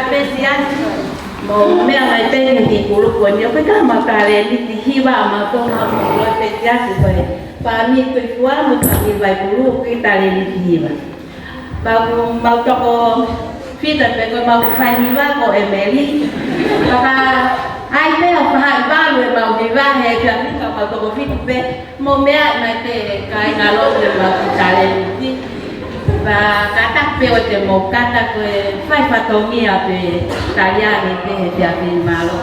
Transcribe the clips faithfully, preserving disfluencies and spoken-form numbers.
Pēsiasi, mou meʻa mai pē ki he kulupu ko eni, ʻoku ʻikai ha mau talēniti hiva ʻa mautolu, mau kulupu pēsiasi ko e fāmili Tuʻifua mo e fāmili Vaipulu, ʻoku ʻikai talēniti hiva. Pea ko ʻemau toko fitu pē ko ʻemau faihiva ko ʻEmeli. Pea ka ʻai pē ʻo faʻahi valu ʻemau hiva he kia fika mau toko fitu pē. Mou meʻa mai pē kāinga, ʻoku ʻikai ha mau talēniti. Pea kātaki pē ʻoua te mou kata, ko e fai fatongia pē taliange pē he efiafi ni, mālō.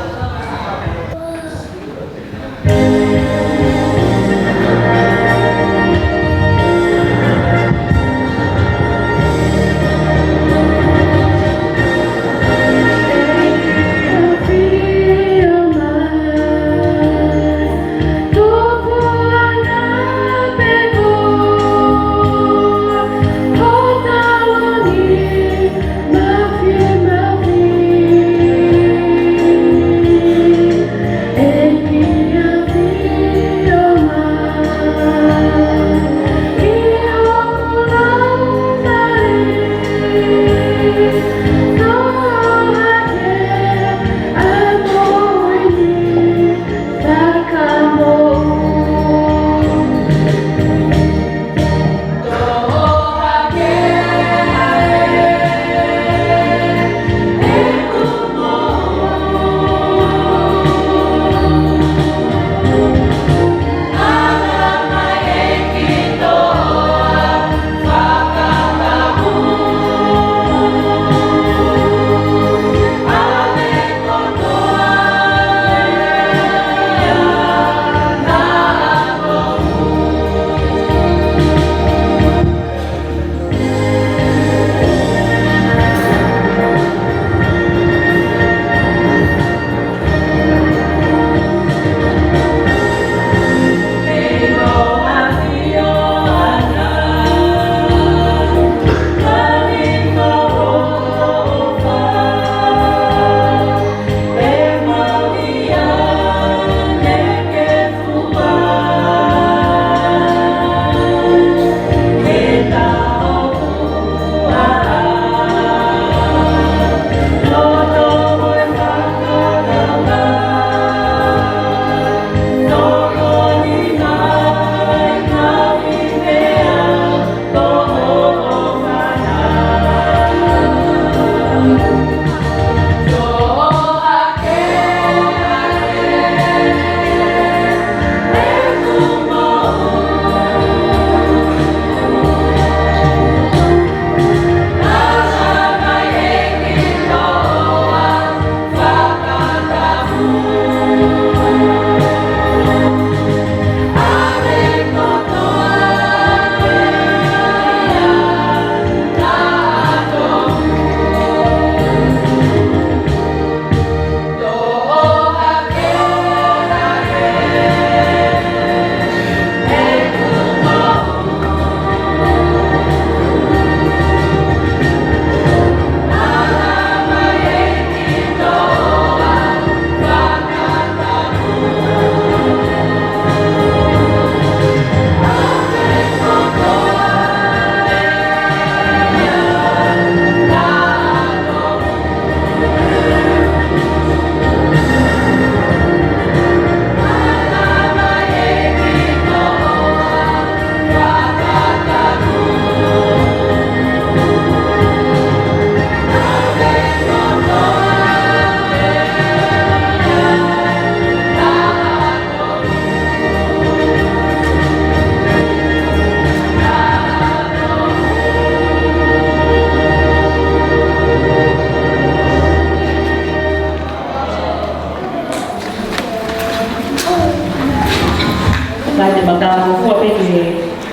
Kae te mata o fua pē ki he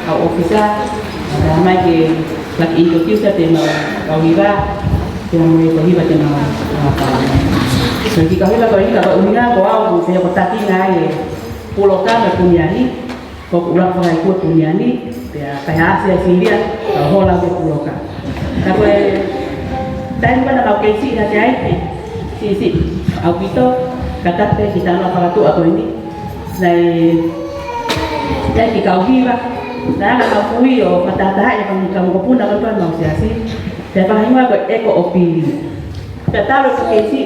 kau ʻōfisa, ʻa mai ke laki introduce ʻa e mau kau hiva, pea mo e kau hiva te mau, mau kau. So, ki he kau hiva ko eni, ko e ʻuhinga ko au, ko e fai ko e taki ngaahi polokalama puniani, ko e ʻuluaki fakaikupu puniani, pea kai ha ʻasi ʻa Silia, ka hola ke puloka. Ka ko e taimi ko ē naʻa mau kei siʻi hake ai, siʻi siʻi ʻaupito, kātaki pē ki he talanoa fakatuʻa ko eni. Naʻe, naʻe ki he kau hiva, naʻa mau kui ʻo fakatahatahaʻi ʻa e kau mokopuna ko ē ʻo ʻemau siasi, pea fakahingoa ko e ʻEko ʻo Pili. Pea talu e keisi,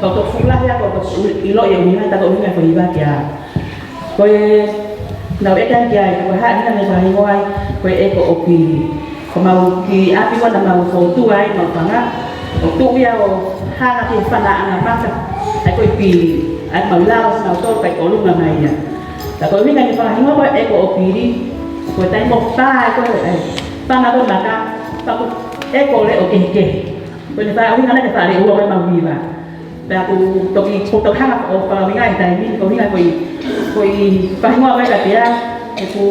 ko e toki fuʻu lahi ia, ko e toki ʻiloʻi e ʻuhinga, tā ko e ʻuhinga e foʻi hiva ki ai. Ko e, naʻá ku ʻeke ki ai, ko e hā e ʻuhinga naʻe fakahingoa ai ko e ʻEko ʻo Pili. Ko homau kiʻi ʻapi ko ē naʻa mau fōtunga ai, mau fanga, ʻo tuʻu ia ʻo hanga ki he fanga ʻanga maka, ʻa ia ko e pili, ʻa ia mau lao, mau tō kai ʻolunga mai ia. Tā ko e ʻuhinga naʻe fakahingoa ko e ʻEko ʻo Pili, ko e taimi ʻoku pā ai ko ē, ʻa e fanga ko ē maka, pea ʻoku ʻeko leʻo kehekehe. Ko ʻene fakaʻuhinga naʻe ke fale ua ko ē mau hiva. Pea ʻoku toki, ʻoku toki hanga ʻo fakaʻuhinga he taimi ni, ko e ʻuhinga ko e, ko e fakahingoa ko ē ka tea, ʻoku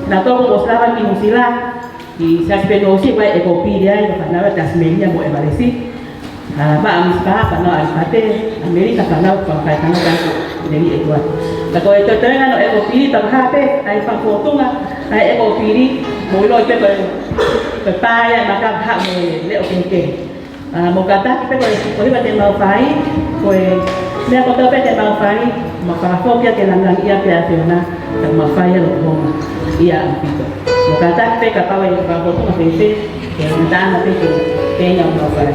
na toko ko Australia, Nuʻu Sila, ʻi Sasipeni ʻo si ko e ʻEko ʻo Pili ai, ko e fānau ʻa Tasmania mo ʻEvalesi. ʻA, maʻa Misi Paha, fānau ʻa ʻAlipate, ʻAmelika, fānau, fānau, fānau, fānau, Neli ʻEtuate. Ka ko e toenga hono ʻEko ʻo Pili, tā ko e hā pē, ʻa e fakafōtunga, ʻa e ʻEko ʻo Pili, mou ʻiloʻi pē ko e, ko e pā ia ʻa e maka, pehē mo e leʻo kehekehe. ʻA, mou kātaki pē ko e, ko e hiva te mau fai, ko e meʻa kotoa pē te mau fai, mau fakafoki ia ke langilangiʻia pē ʻa e ʻAfiona, ka mau fai ia ʻi loto Tonga, ʻi ʻaupito. Mou kātaki pē kapau ʻe fakafōtunga fēfē, ke tānaki pē ke, ke ʻi ai ʻemau fai.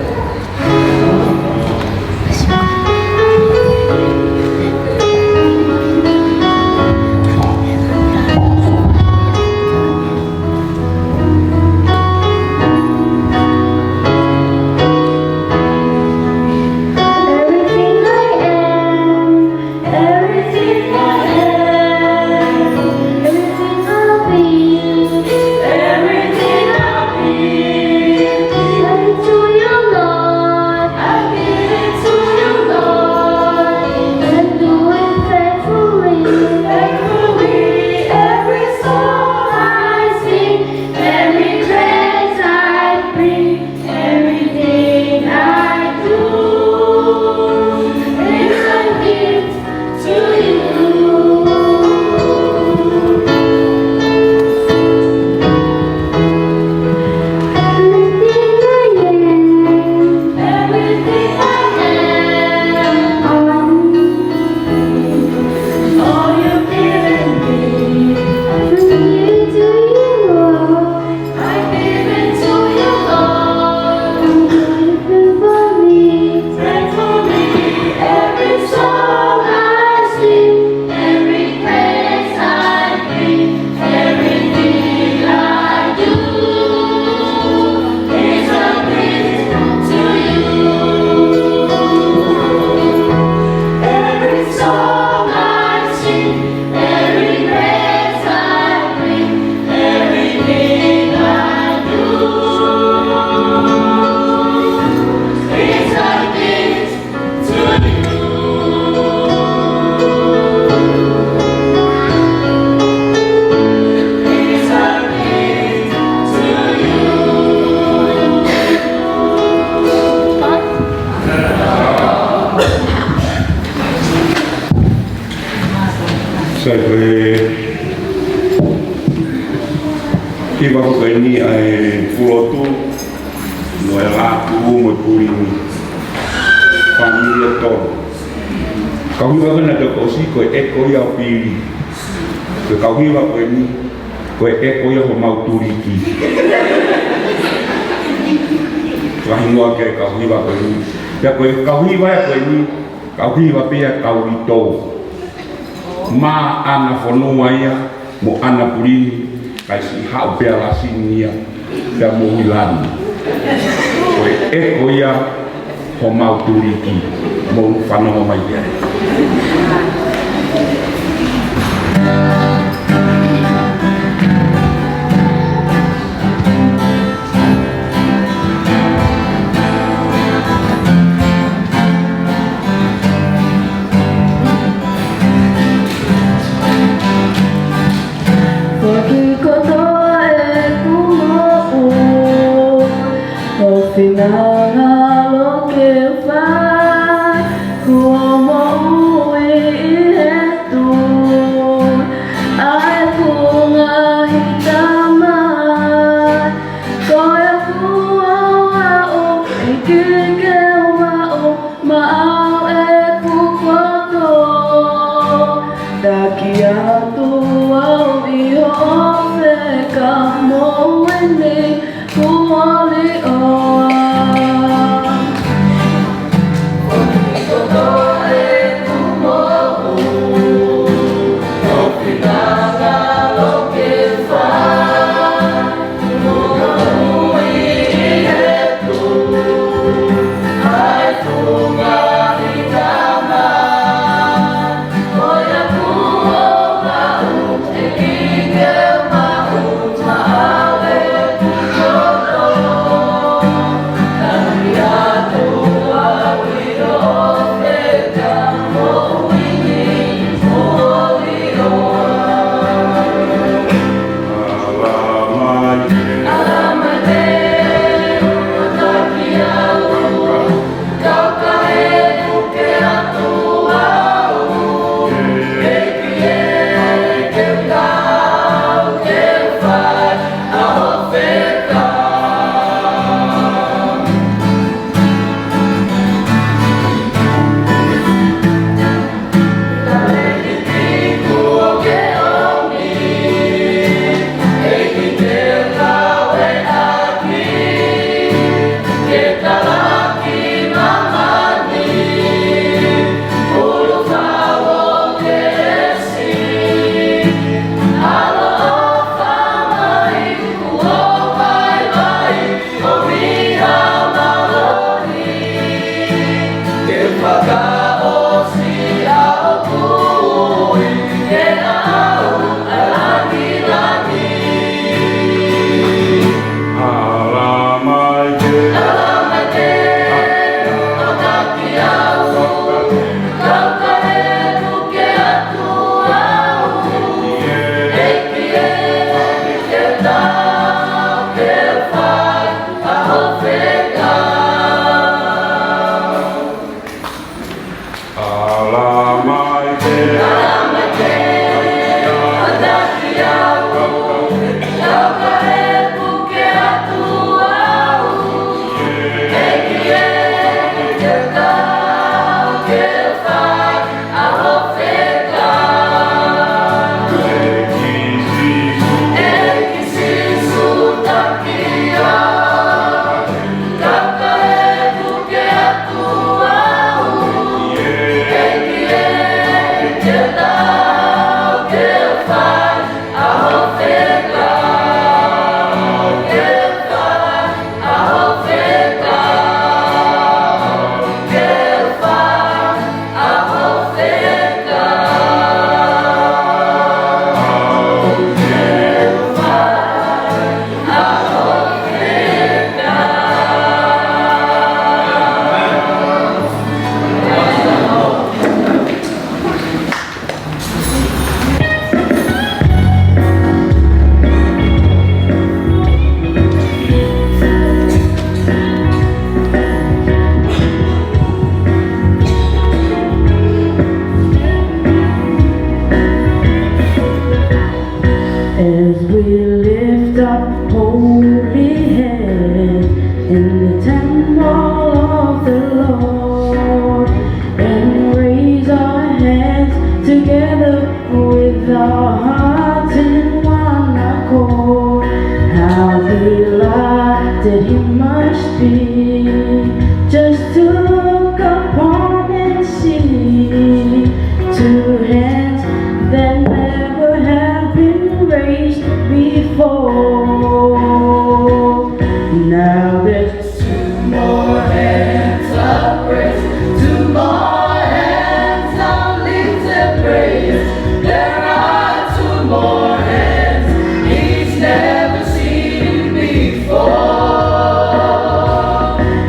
Everything I am, everything I have, everything I'll be, everything I'll be, give it to you, Lord. I give it to you, Lord. And do it faithfully. Faithfully, every song I sing, every praise I bring, everything I do is a gift to you. Everything I am, everything I am, all I need, all you've given me, I give to you, Lord. I give it to you, Lord. You've been for me. Pray for me. Every song I sing, every praise I bring, everything I do is a gift to you. Every song I sing, every praise I bring, everything I do is a gift to you. Is a gift to you. Sai, ko e hiva ko eni ʻa e pulotu, mo e lātū, mo e puli ni. Fāmili ʻe tolu. Kau hiva ko ena te kosi, ko e ʻEko ia ʻo Pili. Ko e kau hiva ko eni, ko e ʻeko ia homau tuliki. Fakahingoa ki ai e kau hiva ko eni. Pea ko e kau hiva ia ko eni, kau hiva pē ia ʻa e kau uitou. Maʻana fonua ia, mo ʻana puli ni, kae siʻi haʻu pē ʻa Lasini ia, pea mo Uilani. Ko e ʻeko ia homau tuliki, mou fanongo mai pē. Foki kotoa ʻeku moʻui, ʻo finangalo ke fai, kuo moʻui ʻi he tuʻi ʻa ʻeku ngaahi tamai. Ko e kuo aʻu ʻEiki ke u maʻu, maʻau ʻeku kotoa. Taki atu au ʻi hoʻo fekamoʻui ni, kuo liʻoa. Holy hands in the temple of the Lord, and raise our hands together with our hearts in one accord. How delighted he must be just to look upon and see two hands that never have been raised before. Now there's two more hands of praise, two more hands of lifted praise. There are two more hands he's never seen before.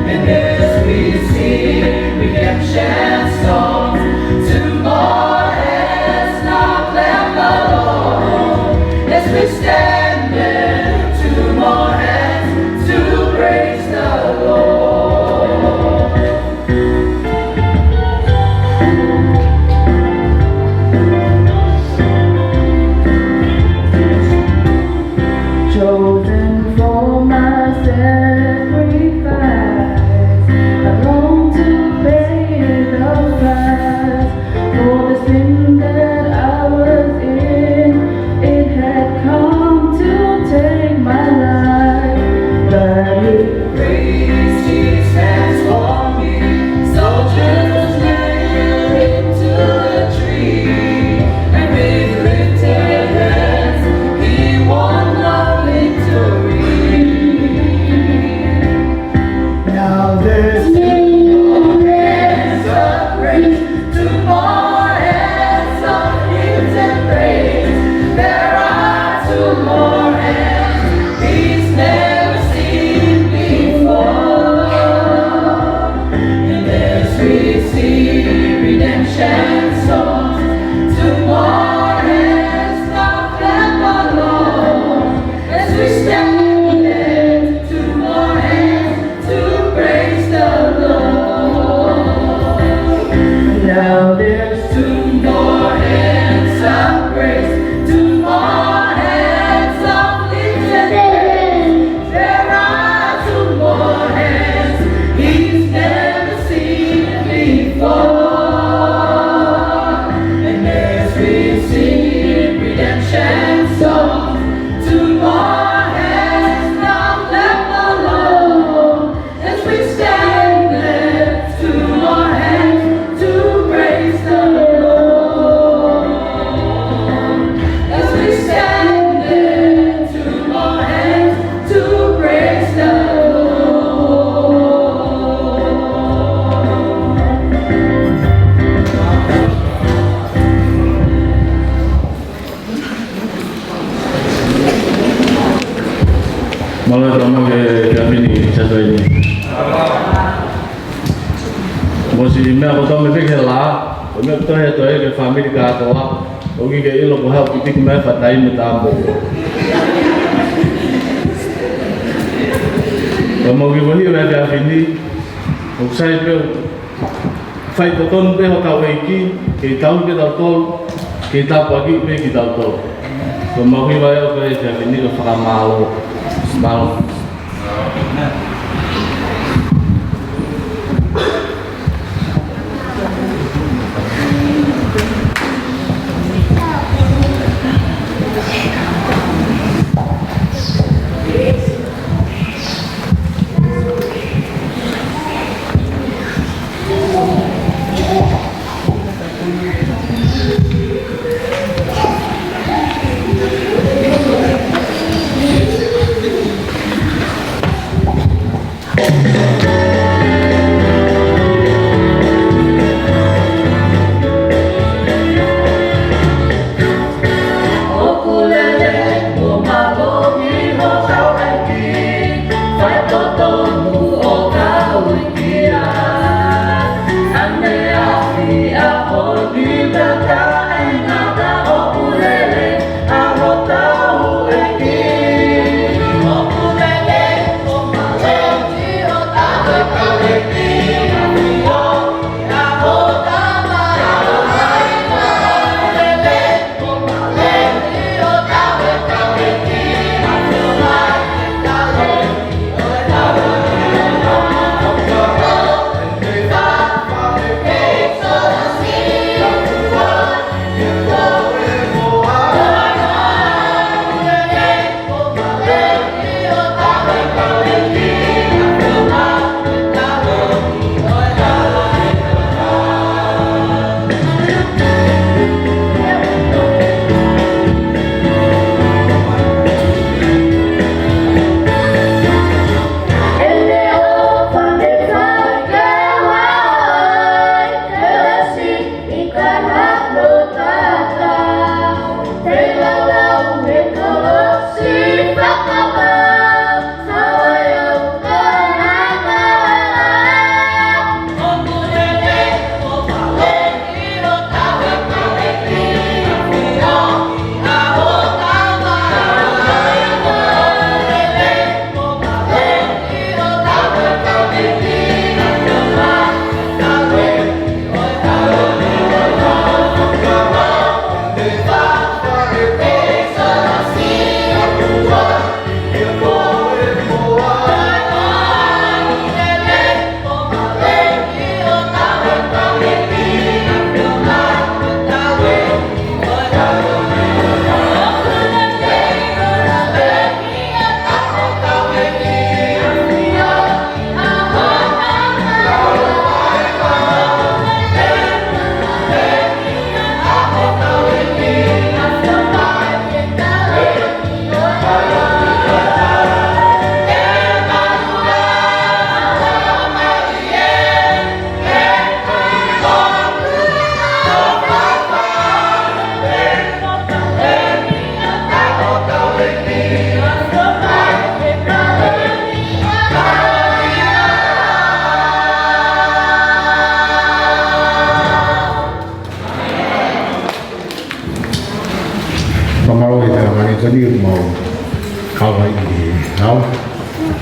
And as we sing redemption songs, two more hands now clap along. As we stand there, two more hands to praise the Lord. Chosen for my sacrifice, I long to pay the price for the sin that I was in. It had come to take my life, but he raised his hands for me. Soldiers nailed him to a tree, and with lifted hands he won the victory. Now there's two more hands of praise, two more hands of lifted praise. There are two more hands he's never seen before. And as we sing redemption songs, two more hands now clap along. As we stand there, two more hands to praise the Lord. Now there's two more hands of praise, two more hands of lifted praise. There are two more hands he's never seen before. And as we sing redemption songs, two more hands now clap along. As we stand there, two more hands to praise the Lord. As we stand there, two more hands to praise the Lord. Mālō e tama ke, ke afini ki he taimi ni. Mo e siʻi meʻa kotoa mei he lā, ko e meʻa kotoa he toe ke fāmili kātoa, ʻoku ke ʻilo ko e hā ʻoku piki mai fakatai mo e tāmo. Ko e mau ki wahi o e afini, ʻoku sai pē ʻo fai totonu pē hotau ʻEiki, ke tauhi kitautolu, ke tāpuakiʻi pē kitautolu. Ko e mau hiva ia ʻo e afini ko e fakamālō. Mālō.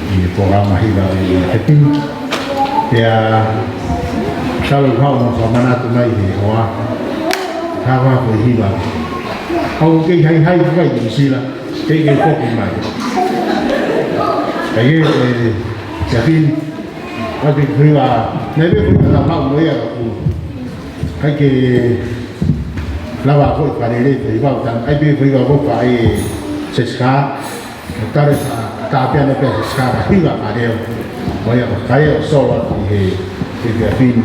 ʻi he polokalama hiva ʻi he pini. Pea, talu e haʻu mo fakamanatu mai he hoa. Hava ko e hiva. Au kei haihai fai ki Sila. Kei kei koki mai. Ka ʻi he, ʻe, ʻe pini. Ka piki hiva. Naʻe piki hiva na mau mo ia ka ku. Kai ke lava ko e palele ko e hiva. Tan ai piki hiva ko pa e seska. Tare sa, ta pia na pia sa ka hiva ka leo. Ko ia ka ia solo atu he, he pia pini.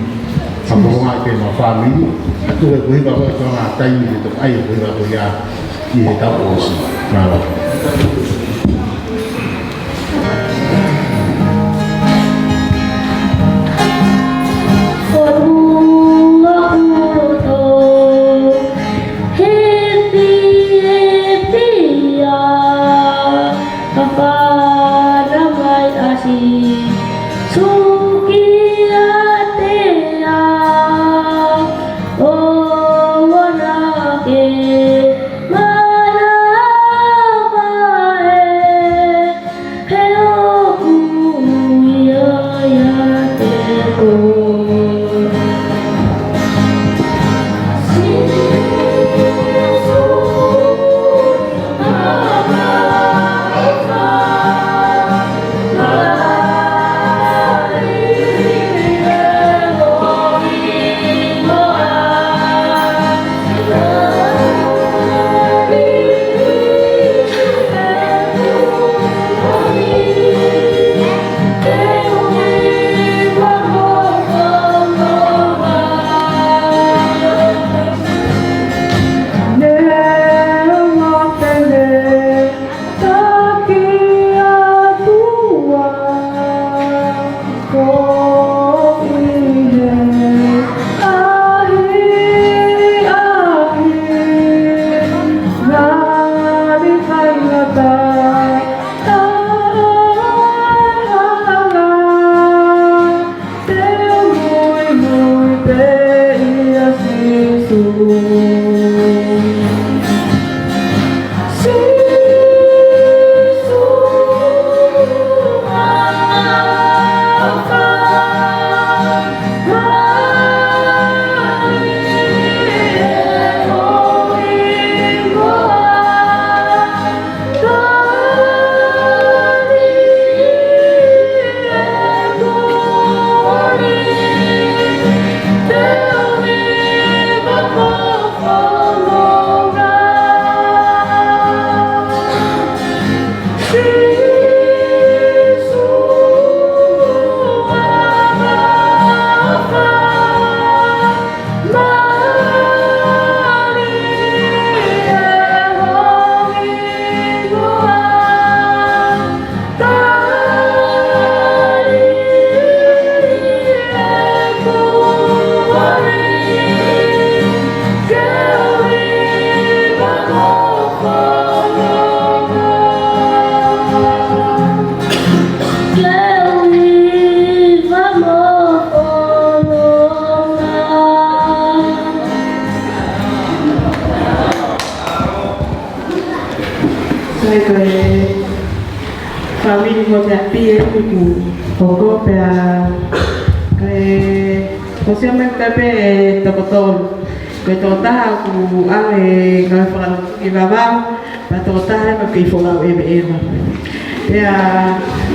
Ka mo ngā ke ma family. Atu e ko hiva ko e tō ngā taimi ke tō ai ko hiva ko ia ʻi he tau ʻosi. Mālō. Ko Tua Kuto, Hipi, hipi ia, ka pana mai ʻasi, suki a te a, o wana ke, mana vahe, he ʻoku ia ia te ko. Sai ko e fāmili mo e ʻapi ʻoku hoko pea ko e kosia mai ka pē toko tolu. Ko e tokotaha ʻoku ʻave ngāue fakalotu ki Vavaʻu, pea tokotaha ʻoku kei folau ʻeveʻeva. Pea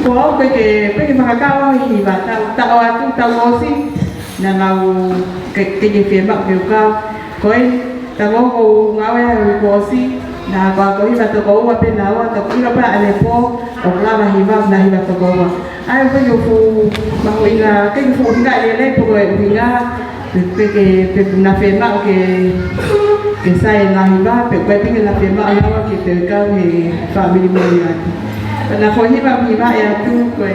ko au pē ke, pē ke fakakau au ʻi he hiva, taʻu, taʻu atu, taʻu ʻosi, naʻa mau ke, ke, ke fiemaʻu ke u kau. Ko e, taʻu ʻoku ou ngāue ai he uike kuo ʻosi, naʻa ko e hiva toko ua pē naʻa ua, toko ua pē ʻanepō, ʻoku lava hiva, naʻa hiva toko ua. ʻA ia pē ke u fuʻu mahuʻinga, ke u fuʻu hinga lelei pē ko e ʻuhinga, pē, pē ke, pē naʻa fiemaʻu ke, ke sai e ngaahi hiva, pē ko e pē ke naʻa fiemaʻu lava ke te kau he fāmili Moliate. Pea naʻa ko e hiva, hiva ʻe atu, ko e,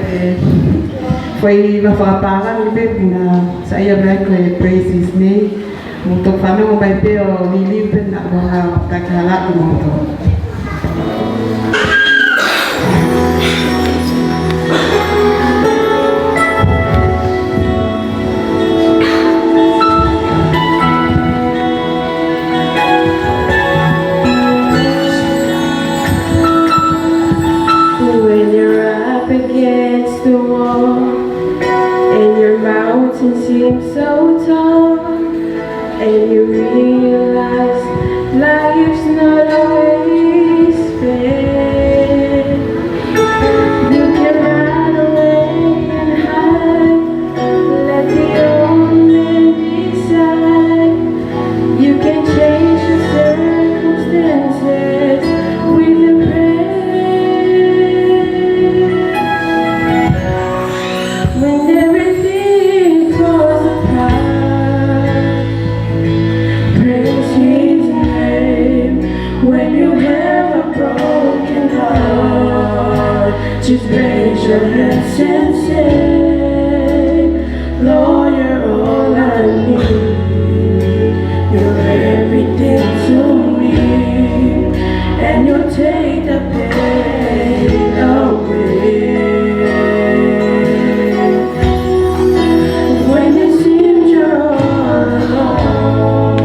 ko e hiva fakapālangi pē naʻa saiʻia mai ko e Praise His Name. Mou toki fanongo mai pē ʻo liliu pē naʻa ʻoku hā takala kimoutolu. When you're up against against the wall, and your mountain seems so tall, and you realize life's not always fair. You can run away and hide, let the old man decide. You can change your circumstances with a prayer. When everything falls apart, praise His name. When you have a broken heart, just raise your hands and say, "Lord, you're all I need. You're everything to me, and you'll take the pain away." When it seems you're all alone,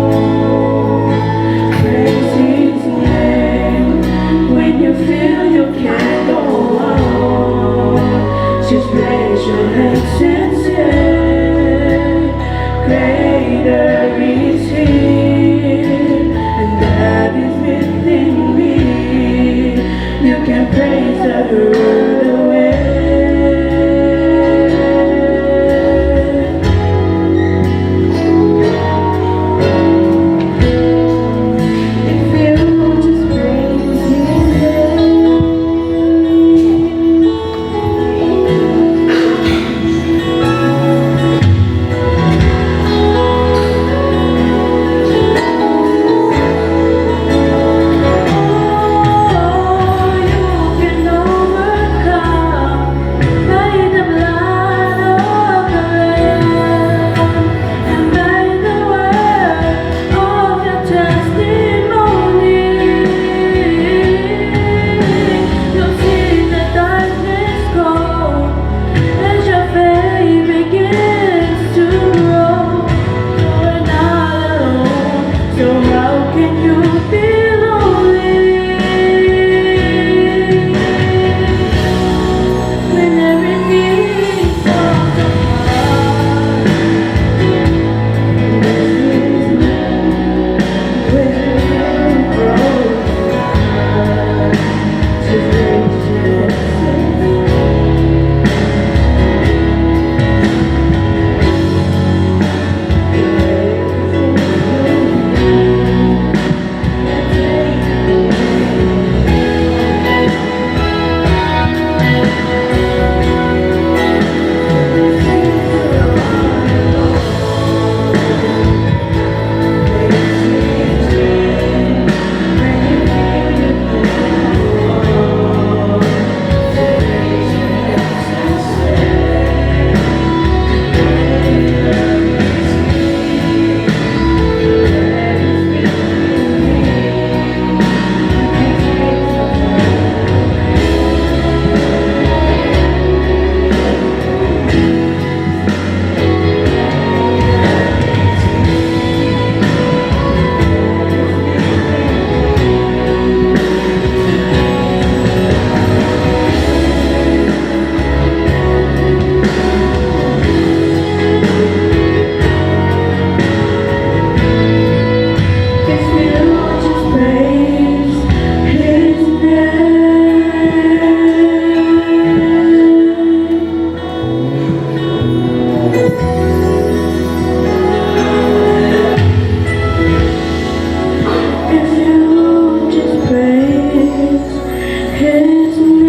praise His name. When you feel you can't go on, just raise your hands and say, "Greater is He, and that is within me." You can praise the hurt away. If you just praise His name. As your faith begins to grow, you're not alone, so how can you be lonely? When everything falls apart, when you grow apart, If you just praise His name.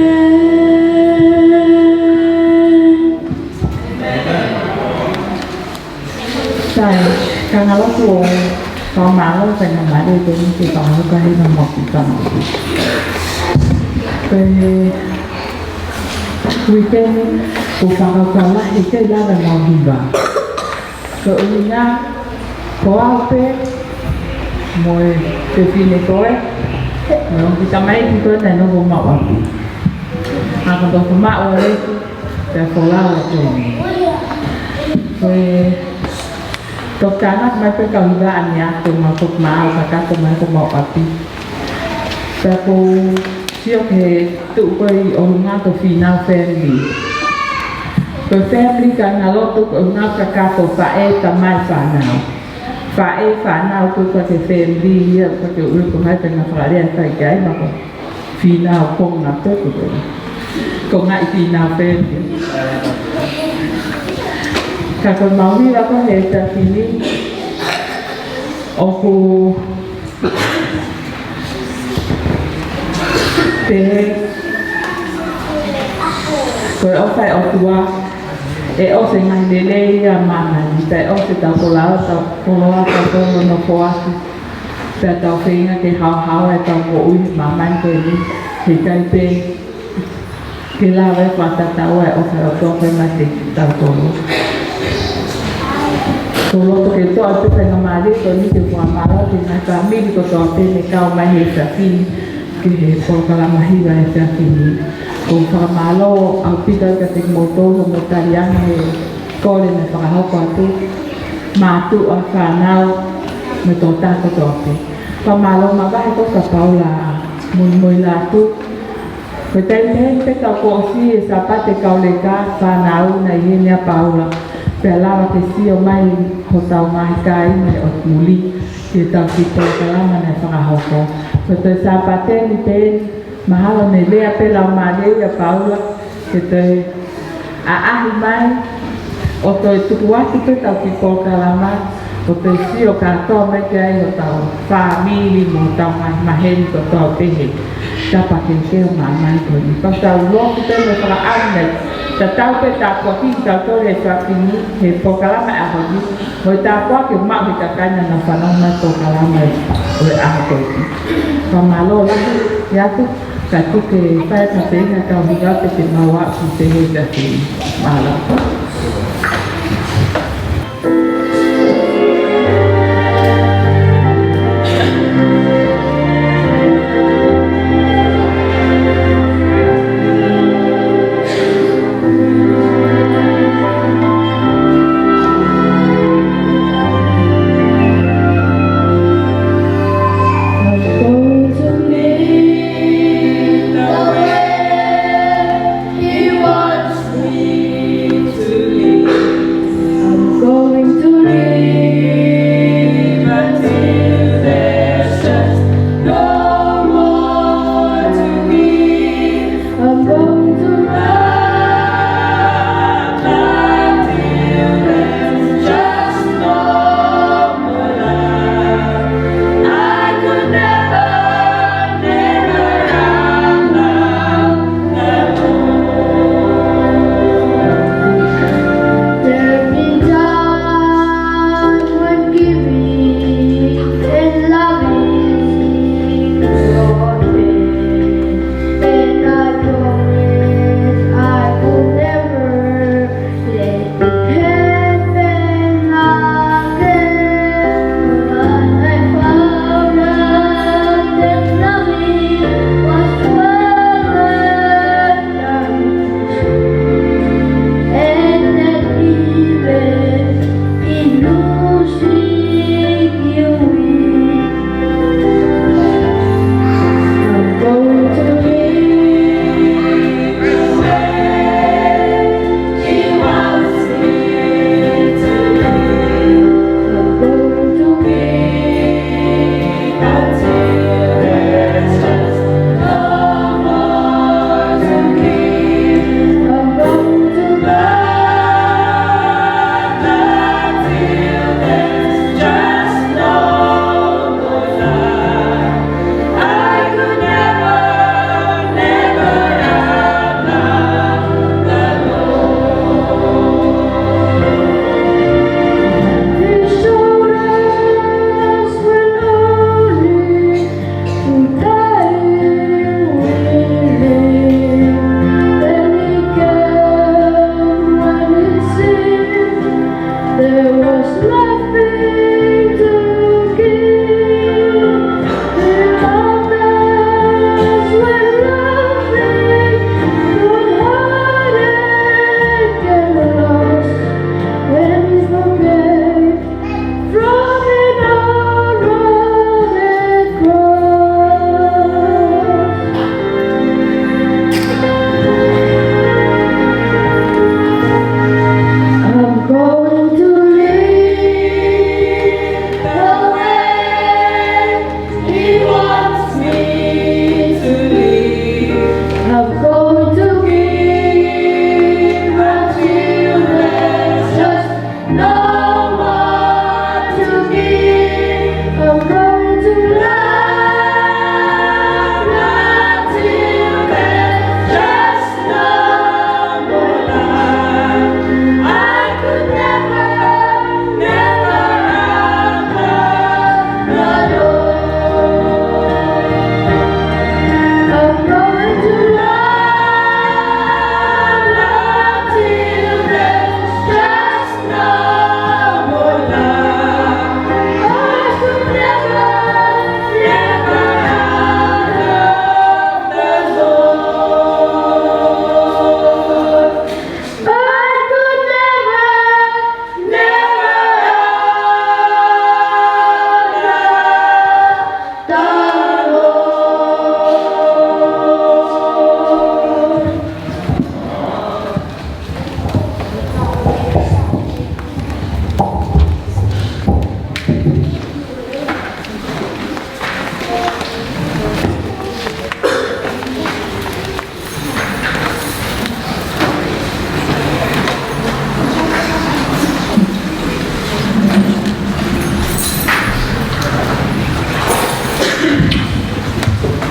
Sai, ka ngalo tuo, ka malo, ka ngalo tuo, ni ke ka malo ka hina mo ki ka malo. Pe, weekend, ko fakakala, he ke lava mo ki ba. Ko e ʻuhinga, ko au pē, mo e fefine ko ē, mo e ongo kiʻi tamaiki ko ē naʻe nofo maʻu ʻapi. ʻA ko tofu maʻu ʻa Lesi, pea folau ʻa Toni. Ko e toki tānaki mai pē kau hiva ʻa Niako, ma toki maʻu kakato mai ko maʻu ʻapi. Pea ko Sio ki he tuʻu ko ē ʻi ʻolunga ko e Fīnau Family. Ko e family kāingalotu ko e ʻolunga kakato, faʻē, tamai, fānau. Faʻē, fānau, ko e ʻuhinga ko e family ia, ko e ʻuhinga ko e ngaahi pena fakalea ʻikai ke ʻi ai ma ko e fīnau konga pē ko ē. Ko e ngaahi Fīnau Family. Ka ko e mahuʻinga ko ē he efiafi ni, ʻoku pehē, ko e ʻofa ʻa e ʻOtua, ʻe ʻosi e ngaahi lelei ʻa māmani, pea ʻe ʻosi ʻetau koloa, tau koloa, tau koloa nofoʻaki, pea tau feinga ke haohaoa ʻetau moʻui he māmani ko eni, he ʻikai pē ke lava ʻo fakatatau ʻa e ʻofa ʻa e ʻOtua ko ē maʻa kitautolu. Ko e loto ke toʻa pē ʻa e ngaahi mālie ko eni ke fakamālō ki he ngaahi fāmili kotoa pē ne kau mai he efiafi ni ki he polokalama hiva he efiafi ni. ʻOku ou fakamālō ʻaupito kiate kimoutolu hoʻomou tali ange he kole naʻe fakahoko atu, mātuʻa, fānau, mo e tokotaha kotoa pē. Fakamālō makehe atu kia Paula Muimuilatu. Ko e taimi ni pē kuo ʻosi e Sāpate Kauleka, fānau naʻe ʻi heni ʻa Paula. Pea lava ke sio mai hotau ngaahi kāinga ʻi muli ki heʻetau kiʻi polokalama naʻe fakahoko. Ko e toe Sāpate ni pē, mahalo ne lea pē lau mālie ʻa Paula, ke toe ʻaʻahi mai, ʻo toe tuku atu pē ʻetau kiʻi polokalama, ʻo toe sio kātoa mai ki ai hotau fāmili mo hotau ngaahi maheni kotoa pē he tapa kehekehe ʻo māmani ko eni. Pea tau lotu pē mo e fakaʻamu naʻe tatau pē tāpuaki kitautolu he efiafi ni, he polokalama ʻo e ʻaho ni, mo e tāpuaki ʻoku maʻu he kakai naʻa nau fanongo mai ki he polokalama ʻo e ʻaho ko eni. Fakamālō lahi atu, ka tuku ke fai ha feinga kau hinga pē ke mau aʻu ki he efiafi ni. Mālō.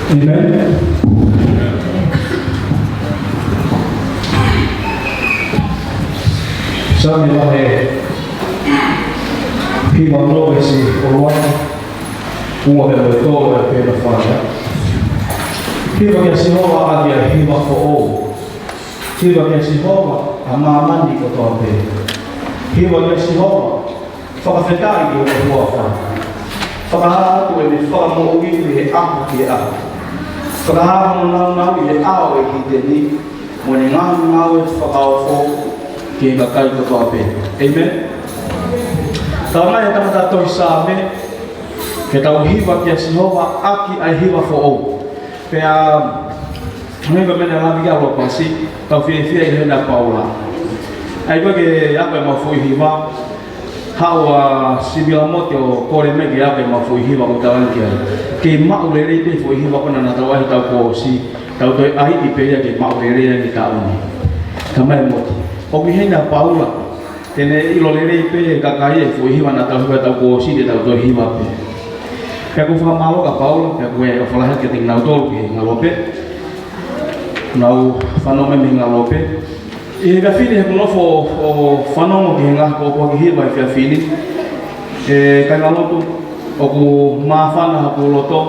ʻĒmeni. Saame vahe hiva, veesi ʻuluaki, ua pea mo e tolu, ʻoku pehē ʻa e folofola: Hiva kia Sihova ʻaki ʻa e hiva foʻou. Hiva kia Sihova, ʻa māmani kotoa pē. Hiva kia Sihova, fakafetaʻi ki hono huafa. Fakahā atu ʻene fakamoʻui mei he ʻaho ki he ʻaho. Fakahā hono nāunau ʻi he ʻao ʻo e kīteni, mo ʻene ngaahi ngāue fakaofo ki he kakai kotoa pē. ʻĒmeni. Talamai ʻe he tangata tohi Saame ke tau hiva kia Sihova ʻaki ʻa e hiva foʻou. Pea, hangē ko e meʻa naʻe lave ki ai ʻa Lopasi, tau fiefia ʻi he ʻuhinga ʻa Paula. ʻA ia ko e ke ako ʻemau foʻi hiva, haʻu ʻa Sivila Mote ʻo kole mai ke ako ʻemau foʻi hiva ʻoku tau ʻalu ki ai. Kei maʻu lelei pē foʻi hiva ko ena naʻa tau ʻai heʻetau koosi, tau toe ʻai pē ia ke maʻu lelei ange taʻu ni. Ka mai Mote. ʻOku ʻi heni ʻa Paula, te ne ʻilo lelei pē ʻe he kakai e foʻi hiva naʻa tau hiva heʻetau koosi, te tau toe hiva pē. Pea ʻoku ou fakamālō kia Paula, pea ʻoku ou ʻofa lahi atu kiate kinautolu ki he ngalope. Nau fanongo mai mei he ngalope. ʻI he efiafi ni he ʻoku ou nofo ʻo fanongo ki he ngaahi pōpoaki hiva he efiafi ni. ʻE kāingalotu, ʻoku māfana hoku loto,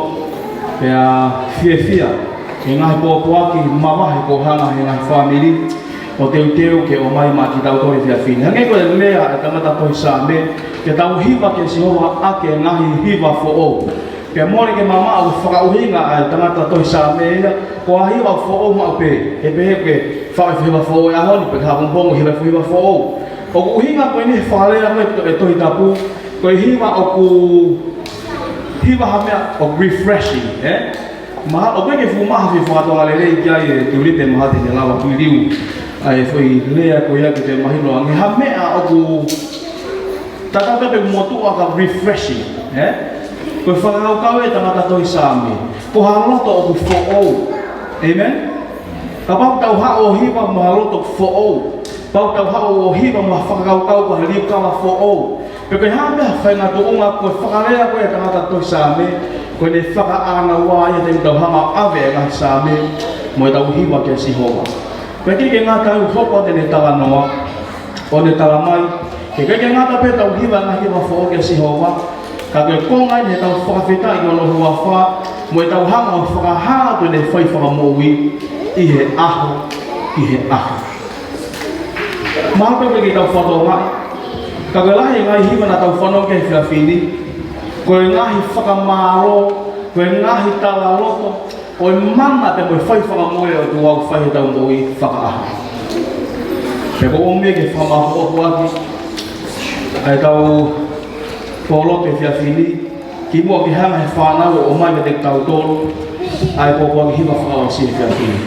pea fiefia he ngaahi pōpoaki mavahe kuo hanga ʻe he ngaahi fāmili ʻo teuteu ke ʻomai maʻa kitautolu he efiafi ni. Hangē ko e lea ʻa e tangata tohi Saame, ke tau hiva kia Sihova ʻaki e ngaahi hiva foʻou. Pea mole ke mamaʻo e fakaʻuhinga ʻa e tangata tohi Saame ia, ko e hiva foʻou maʻu pē, he pehē ke faʻo e hiva foʻou he ʻaho ni, pe ko e pongipongi hiva, hiva foʻou. ʻOku ʻuhinga ko eni he fakalea mai ʻe he Tohi Tapu, ko e hiva ʻoku, hiva ha meʻa ʻoku refreshing, ē? Mahalo ʻoku ʻikai ke fuʻu maha ha foʻi faka-Tonga lelei ki ai ʻe Tulipe, mahalo te ne lava ʻo liliu ʻa e foʻi lea ko ia ke toe mahino ange. Ha meʻa ʻoku tatau pē pe motuʻa ka refreshing, ē? Ko e fakakaukau ʻa e tangata tohi Saame, ko ha loto ʻoku foʻou. ʻĒmeni? Kapau ʻoku tau haʻu ʻo hiva mo ha loto foʻou, pau ke tau haʻu ʻo hiva mo ha fakakaukau, ko ha liukava foʻou. Pe ko e hā pē ha faʻahinga tuʻunga, ko e fakalea ko ē ʻa e tangata tohi Saame, ko ʻene fakaʻānaua ia he taimi ʻoku tau hanga ʻo ʻave e ngaahi Saame mo ʻetau hiva kia Sihova. Pea ʻikai ke ngata ai, ʻoku hoko atu ʻene talanoa, ʻo ne talamai, he ʻikai ke ngata pē ʻetau hiva e ngaahi hiva foʻou kia Sihova, ka ko e konga eni ʻetau fakafetaʻi ki hono huafa, mo ʻetau hanga ʻo fakahā atu ʻene fai fakamoʻui ʻi he ʻaho ki he ʻaho. Mahalo pē ʻoku ʻikai ke tau fakatokangaʻi, ka ko e lahi e ngaahi hiva naʻa tau fanongo ki ai he efiafi ni, ko e ngaahi fakamālō, ko e ngaahi talaloto, ʻo e mana pea mo e fai fakamoʻui ʻa e ʻOtua ʻoku fai heʻetau moʻui fakaʻaho. Pea ʻoku ou ʻomi ke fakamaʻopoʻopo ʻaki ʻa ʻetau pōlotu he efiafi ni, kimuʻa ke hanga ʻe he fānau ʻo ʻomai kiate kitautolu ʻa e pōpoaki hiva fakaʻosi he efiafi ni.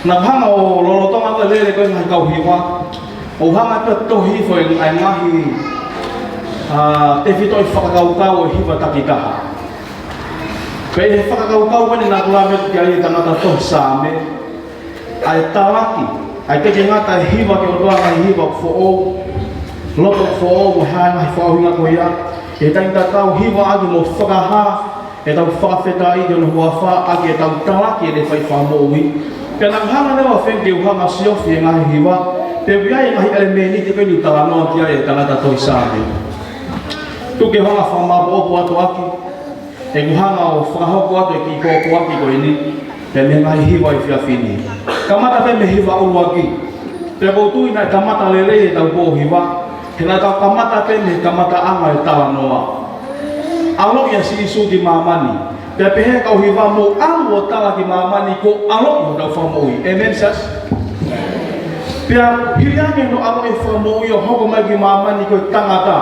Naʻa ku hanga ʻo lolotonga ʻeku lele ko ē he ngaahi kau hiva, ʻo u hanga ʻo tohi hifo e ngaahi, ʻa, tefitoʻi fakakaukau ʻo e hiva takitaha. Pea ʻi he fakakaukau ko eni naʻa ku lave ki ai, ʻa e tangata tohi Saame, ʻa e talaki, ʻa e ʻikai ke ngata e hiva ki he ʻOtua, ngaahi hiva foʻou, loto foʻou, mo e ngaahi fakaʻuhinga ko ia, ʻi he taimi tatau hiva ʻaki mo fakahā ʻetau fakafetaʻi ki hono huafa ʻaki ʻetau talaki ʻene fai fakamoʻui. Pea naʻa ku hanga leva, Fengi, ke u hanga ʻo siofi e ngaahi hiva, pea ʻoku ʻi ai e ngaahi ʻelemēniti ko eni ʻoku talanoa ki ai e tangata tohi Saame. Tuku ke u hanga ʻo fakamaʻopoʻopo atu ʻaki ʻeku hanga ʻo fakahoko atu e kiʻi pōpoaki ko eni, pea mei he ngaahi hiva he efiafi ni. Kamata pē mei he hiva ʻuluaki. Pea ʻoku ou tui naʻe kamata lelei ʻetau pō hiva, he naʻa tau kamata pē mei he kamataʻanga e talanoa. ʻAloʻi ʻa Sīsū ki māmani. Pea pehē ʻe he kau hiva, mou ʻalu ʻo tala ki māmani kuo ʻaloʻi hotau Fakamoʻui. ʻĒmeni, siasi? Pea hili ange hono ʻaloʻi e Fakamoʻui ʻo hoko mai ki māmani ko e tangata.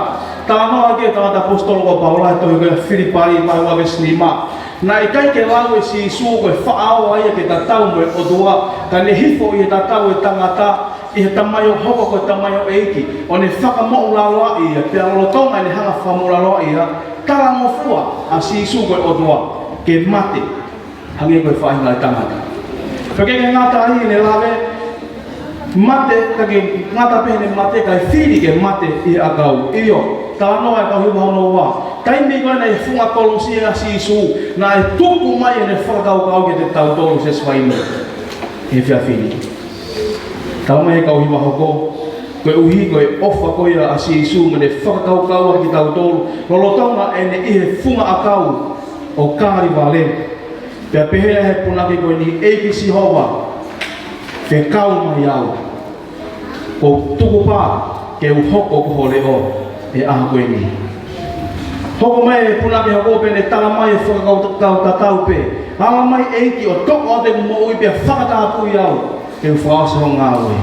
Talanoa ki ai e tangata ʻaposetolo ko Paula he tohi ko ia Filipai vahe ua veesi nima. Naʻe ʻikai ke lau ʻe Sīsū ko e faʻao ia ke tatau mo e ʻOtua, ka ne hifo ʻi he tatau e tangata, ʻi he tamaioʻeiki, hoko ko e tamaioʻeiki, ʻo ne fakamoʻulaloaʻi ia, pea lolotonga ʻene hanga ʻo fakamoʻulaloaʻi ia, talangofua ʻa Sīsū ko e ʻOtua ke mate, hangē ko e faʻahinga ʻo e tangata. Pea ʻikai ke ngata ai ʻene lave, mate, ka ʻikai ke ngata pē heʻene mate, kae fili ke mate ʻi he ʻakau. ʻIo, talanoa e kau hiva hono ua, Taimi ko ē naʻe funga kolosi ai ʻa Sīsū, naʻe tuku mai ʻene fakakaukau kiate kitautolu, siasi vakai, he efiafi ni. Talamai ʻe he kau hiva hoko, koeʻuhi ko e ʻofa ko ia ʻa Sīsū mo ʻene fakakaukau ʻaki kitautolu, lolotonga ʻene ʻi he funga ʻakau ʻo Kalevale. Pea pehē ʻe he punake ko eni, ʻEiki Sihova, fekau mai au. ʻOku ou tukupā ke u hoko ko ho leʻo he ʻaho ko eni. Hoko mai e punake hoko pea ne talamai e fakakaukau tatau pē. Ala mai ʻEiki ʻo toʻo atu ʻeku moʻui pea fakatapui au ke u fakaʻosi hoʻo ngāue.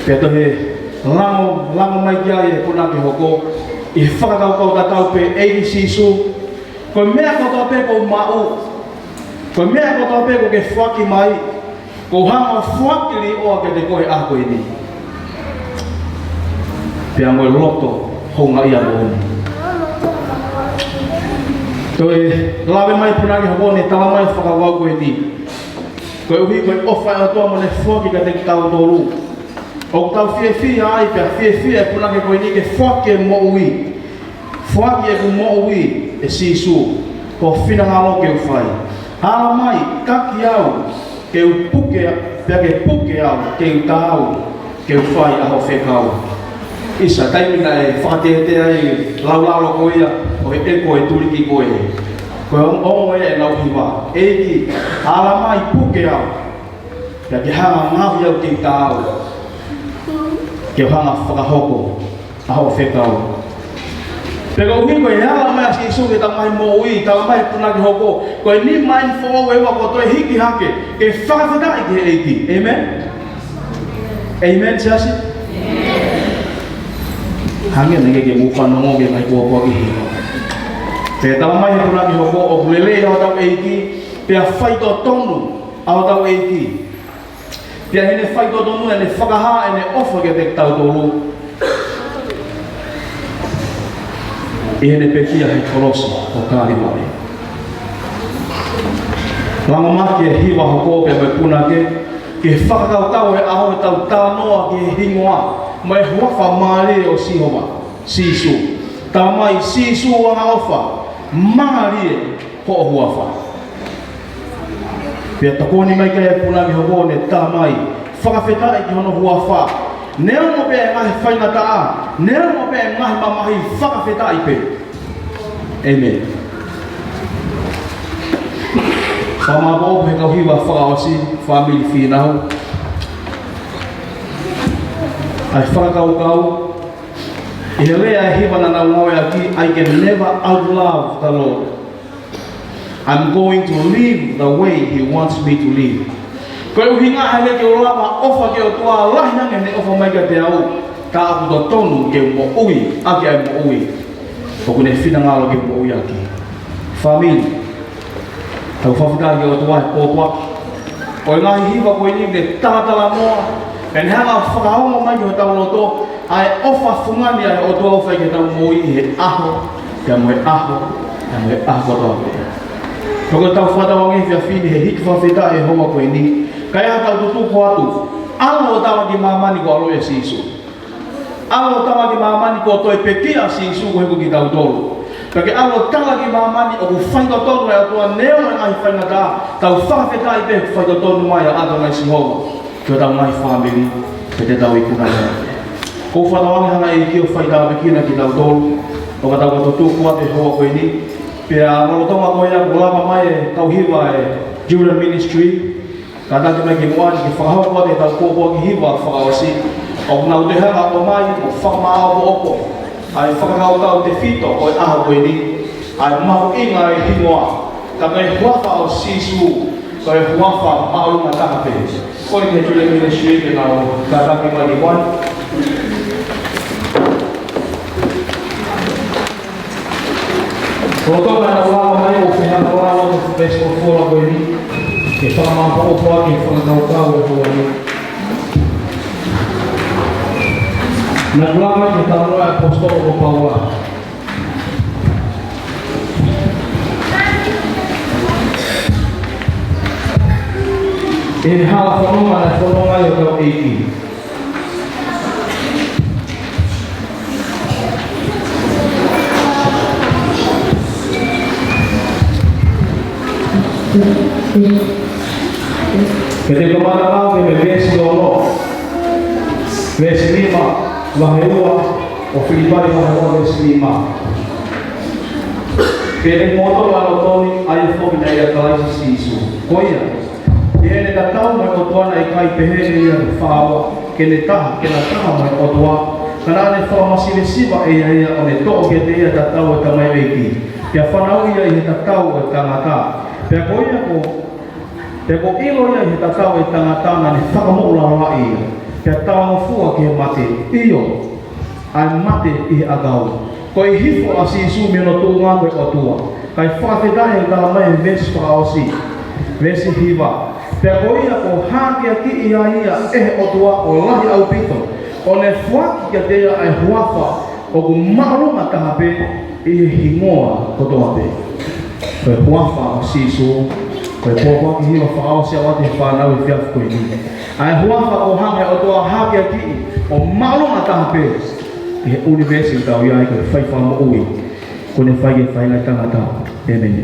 Pea toe lango, lango mai ki ai e punake hoko ʻi he fakakaukau tatau pē, ʻEiki Sīsū, ko e meʻa kotoa pē kuo u maʻu, ko e meʻa kotoa pē kuo ke foaki mai, ʻoku ou hanga ʻo foaki liʻoa kiate koe he ʻaho ko eni. Pea mo e loto houngaʻia moʻoni. Toe lave mai punake hoko ne talamai e fakakaukau ko eni. Koeʻuhi ko e ʻofa ʻa e ʻOtua mo ʻene foaki kiate kitautolu. ʻOku tau fiefia ai pea fiefia e punake ko eni ke foaki e moʻui. Foaki ʻeku moʻui ʻe Sīsū, ko ho finangalo ke u fai. Ala mai, taki au, ke u puke, pea ke puke au, ke u taau, ke u fai ʻa hoʻo fekau. ʻIsa, taimi naʻe fakatētē ai e laulalo ko ia ʻo e ʻeko ʻo e tuliki ko ē. Ko e ongo, ongo ʻenau hiva. ʻEiki, ala mai puke au. Pea ke hanga ʻo ngaohi au ke u taau. Ke u hanga ʻo fakahoko ʻa hoʻo fekau. Pea koeʻuhi ko e ala mai ʻa Sīsū ki heʻetau ngaahi moʻui, talamai ʻe he punake hoko, ko e nima eni foʻou ʻe ua kuo toe hiki hake, ke fakafetaʻi ki he ʻEiki. ʻĒmeni? ʻĒmeni, siasi? Hangē naʻe ʻikai ke mou fanongo ki he ngaahi pōpoaki hiva. Pea talamai ʻe he punake hoko, ʻoku lelei ʻa hotau ʻEiki, pea faitotonu ʻa hotau ʻEiki. Pea ʻi heʻene faitotonu ʻene fakahā ʻene ʻofa kiate kitautolu ʻi heʻene pekia he kolosi ʻo Kalevale. Lango mai ki he hiva hoko pea mo e punake, ki he fakakaukau he ʻaho ʻetau talanoa ki he hingoa mo e huafa mālie ʻo Sihova, Sīsū. Talamai, Sīsū angaʻofa, mālie hoʻo huafa. Pea tokoni mai ki ai e punake hoko ne talamai, fakafetaʻi ki hono huafa. Neongo pē e ngaahi faingataʻa, neongo pē e ngaahi mamahi, fakafetaʻi pē. ʻĒmeni. Fakamāʻopoʻopo he kau hiva fakaʻosi, fāmili Fīnau. ʻA e fakakaukau, ʻi he lea e hiva naʻa nau ngāueʻaki, I can never outlove the Lord. I'm going to live the way he wants me to live. Ko e ʻuhinga he ʻikai ke u lava ʻofa ki he ʻOtua lahi ange ʻene ʻofa mai kiate au, ka ʻoku totonu ke u moʻui ʻaki ʻa e moʻui ʻoku ne finangalo ke u moʻui ʻaki. Fāmili, tau fakafetaʻi ki he ʻOtua he pōpoaki. ʻO e ngaahi hiva ko eni ne talatalanoa, ʻene hanga ʻo fakaongo mai ki hotau loto ʻa e ʻofa fungani ʻa e ʻOtua ʻoku fai ki heʻetau moʻui he ʻaho, pea mo e ʻaho, pea mo e ʻaho kotoa pē. Pea ko ʻetau fakatauange he efiafi ni he hiki fakafetaʻi e houa ko eni, ka ʻi heʻetau tutuku atu, ʻalu ʻo tala ki māmani kuo ʻalu ʻa Sīsū. ʻAlu ʻo tala ki māmani kuo toe pekia ʻa Sīsū koeʻuhi ko kitautolu. Pea ke ʻalu ʻo tala ki māmani ʻoku faitotonu e ʻOtua neongo e ngaahi faingataʻa, tau fakafetaʻi pē he faitotonu mai ʻa ʻAtonai Sihova ki hotau ngaahi fāmili, pea te tau ikuna mai. ʻOku ou fakatauange hanga ʻe he ʻEiki ʻo faitāpuekina kitautolu, ʻo ka tau ka tutuku atu he houa ko eni, pea lolotonga ko ia kuo lava mai e kau hiva e Children Ministry, kātaki mai ki muʻa ni ke fakahoko atu ʻetau pōpoaki hiva fakaʻosi. ʻOku nau toe hanga ʻo ʻomai ʻo fakamāʻopoʻopo ʻa e fakakaukau tefito ʻo e ʻaho ko eni, ʻa e mahuʻinga e hingoa, ka ko e huafa ʻo Sīsū, ko e huafa mahuʻinga taha pē. Ko e Children Ministry ke nau kātaki mai ki muʻa ni. Lolotonga ʻenau lava mai, ʻoku ou fie hanga ʻo lau atu e veesi folofola ko eni ke fakamāʻopoʻopo ʻaki e fakakaukau e houa ni. Naʻe lava mai ki he talanoa ʻa e ʻaposetolo ko Paula ʻi he hala fononga naʻe fononga ai hotau ʻEiki. Pea te u kamata ʻaki ʻa e veesi ono, veesi nima, vahe ua, ʻo Filipai vahe ua veesi nima. Ke ne moto la lotoni, ʻa ia foki naʻe ʻia Kalaisi Sīsū. Ko ia, ʻi heʻene tatau mo e ʻOtua naʻe ʻikai pehē ʻe ia ko e faʻao ke ne taha, ke na taha mo e ʻOtua, ka naʻa ne fakamasivesiva ʻe ia ia ʻo ne toʻo kiate ia e tatau ʻo e tamaioʻeiki, pea fanauʻi ia ʻi he tatau ʻo e tangata. Pea ko ia ko, pea kuo ʻilo ia ʻi he tatau ʻo e tangata naʻa ne fakamoʻulaloaʻi ia, pea talangofua ki he mate, ʻio, ʻa e mate ʻi he ʻakau. Ko e hifo ʻa Sīsū mei hono tuʻunga ko e ʻOtua. Kae fakafetaʻi ʻoku talamai ʻe he veesi fakaʻosi, veesi hiva: Pea ko ia kuo hākeakiʻi ai ia ʻe he ʻOtua ʻo lahi ʻaupito, ʻo ne foaki kiate ia ʻa e huafa ʻoku māʻolunga taha pē ʻi he hingoa kotoa pē. Ko e huafa ʻo Sīsū, ko e pōpoaki hiva fakaʻosi ʻoku ʻoatu ʻe he fānau ʻi he efiafi ko eni. ʻA e huafa ʻoku hanga ʻe he ʻOtua ʻo hākeakiʻi ʻo māʻolunga taha pē ʻi he ʻunivēsi ʻoku tau ʻi ai, ko e fai fakamoʻui kuo ne fai ki he faʻahinga ʻo e tangata. ʻĒmeni.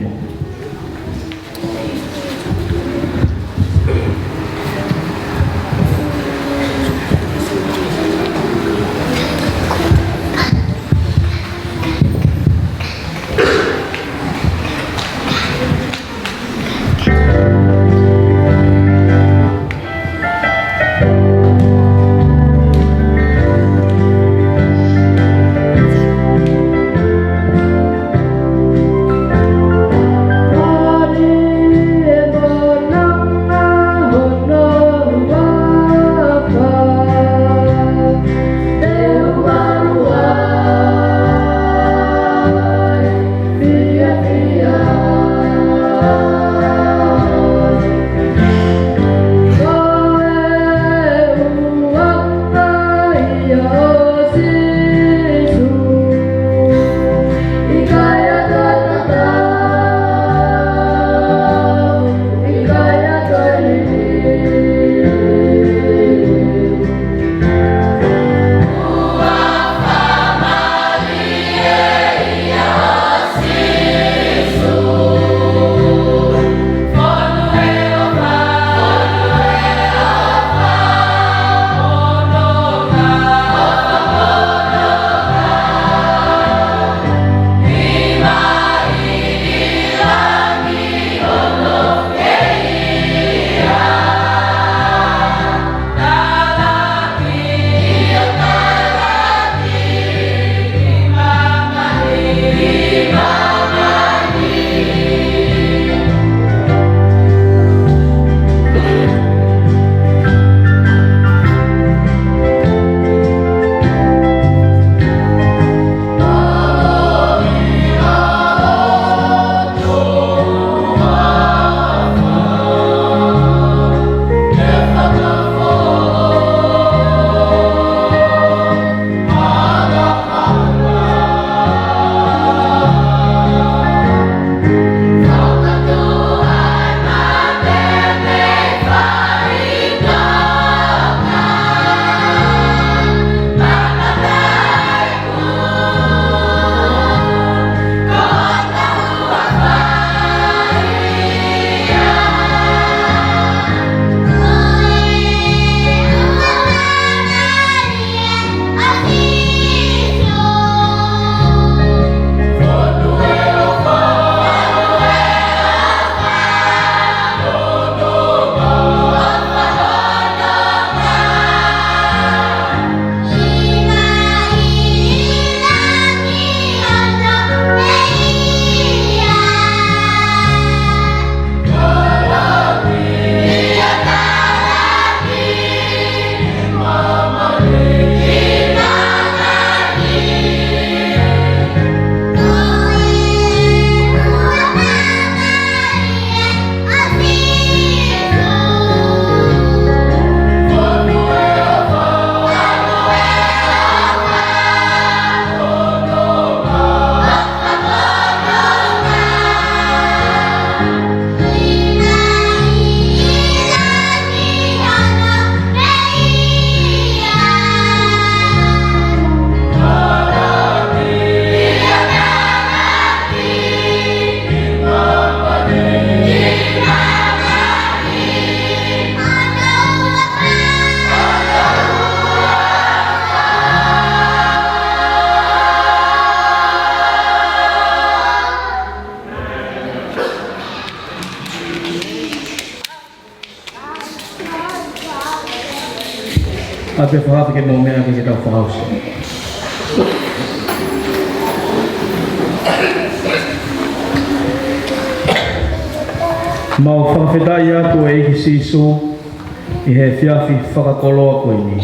ʻA e fakafe ke mau meʻa ke ke tau fakaʻosi. Mau fakafetaʻi atu ʻEiki Sīsū ʻi he efiafi fakakoloa ko eni.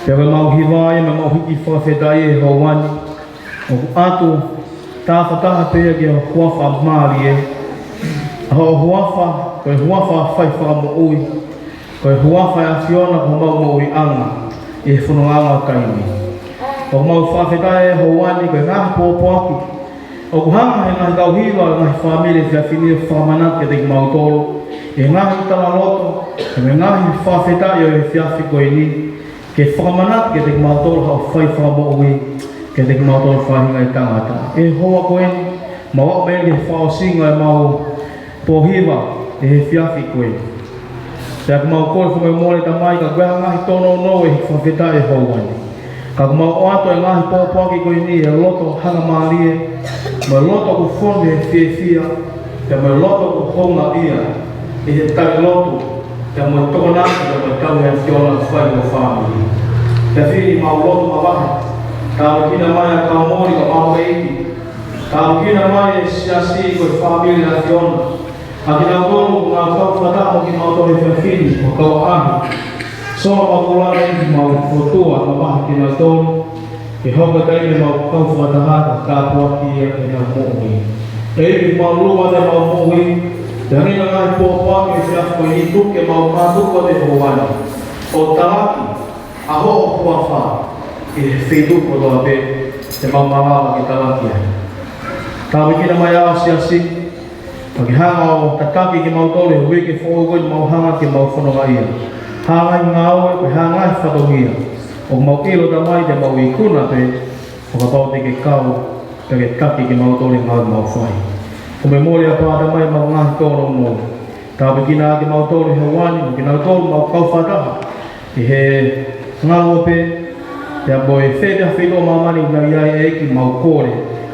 Pea ko ʻemau hiva ia mo ʻemau hiki fakafetaʻi ʻi he houa ni, ʻoku ʻatu tāfataha pē ia ki ho huafa mālie, ʻa ho huafa, ko e huafa fai fakamoʻui, ko e huafa ʻo e ʻAfiona ko homau moʻuiʻanga ʻi he fonongaʻanga ʻo e taimi ni. ʻOku mau fakafetaʻi ʻi he houa ni ko e ngaahi pōpoaki ʻoku hanga ʻe he ngaahi kau hiva ʻo e ngaahi fāmili ʻo e efiafi ni ʻo fakamanatu kiate kimautolu ʻi he ngaahi talaloto, ʻi he ngaahi fakafetaʻi ʻo e efiafi ko eni, ke fakamanatu kiate kimautolu haʻo fai fakamoʻui kiate kimautolu faʻahinga ʻo e tangata. ʻI he houa ko eni, mau aʻu mai ki he fakaʻosinga ʻo ʻemau pōhiva ʻi he efiafi ko eni. Pea ʻoku mau kole fakamolemole Tamai, ka ko e ngaahi tōnounou ʻi he fakafetaʻi ʻi he houa ni. Ka ʻoku mau ʻoatu ʻa e ngaahi pōpoaki ko eni ʻi he loto hangamālie, mo e loto ʻoku fonu ʻi he fiefia, pea mo e loto ʻoku houngaʻia ʻi he tali lotu, pea mo e tokonaki, pea mo e tauhi ʻa e ʻAfiona ʻoku fai ʻi ho fāmili. Pea fili mau lotu mavahe, tāpuekina mai ʻa e kau moli, kau mau ʻeiki, tāpuekina mai e siasi ko e fāmili ʻo e ʻAfiona. ʻA kinautolu ʻoku nau kau fakataha mo kimautolu he efiafi ni, ʻo kau ʻaʻahi. Solo mau kula ʻEiki, mau lotua mavahe kinautolu, ke hoko ʻa e taimi ʻemau kau fakataha ko e tāpuaki ia ki heʻemau moʻui. ʻEiki, mau lua ʻemau moʻui, pea ʻi he ngaahi pōpoaki ʻo e efiafi ko eni, tuku ke mau mātuku atu ʻi he houa ni ʻo talaki ʻa ho huafa ʻi he feituʻu kotoa pē te mau malava ke talaki ai. Tāpuekina mai ʻa e siasi, pea ke hanga ʻo tataki kimautolu he uike foʻou ko eni, mau hanga ke mau fonongaʻia. Ha ngaahi ngāue, pe ha ngaahi fatongia ʻoku mau ʻilo Tamai te mau ikuna pē, ʻo kapau te ke kau, pea ke taki kimautolu ʻi he ngāue ʻoku mau fai. Fakamolemole ʻa e Tamai ʻemau ngaahi tōnounou. Tāpuekina ʻa kimautolu he houa ni, mo kinautolu ʻoku mau kau fakataha ʻi he ngāue pē, pea mo e fē pē ha feituʻu ʻo māmani ʻoku nau ʻi ai, ʻEiki, mau kole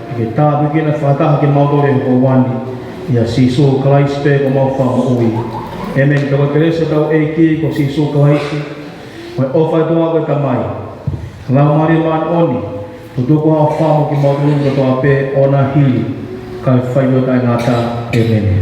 ke ke tāpuekina fakataha kimautolu he houa ni, ʻia Sīsū Kalaisi pē ko homau Fakamoʻui. ʻĒmeni. Pea ko e kelesi ʻa hotau ʻEiki ko Sīsū Kalaisi, mo e ʻofa ʻa e ʻOtua ko e Tamai, Laumālie Māʻoniʻoni, tutuku ʻo fai mo kimautolu kotoa pē ʻo na hili, kae fai ʻo taʻengata. ʻĒmeni.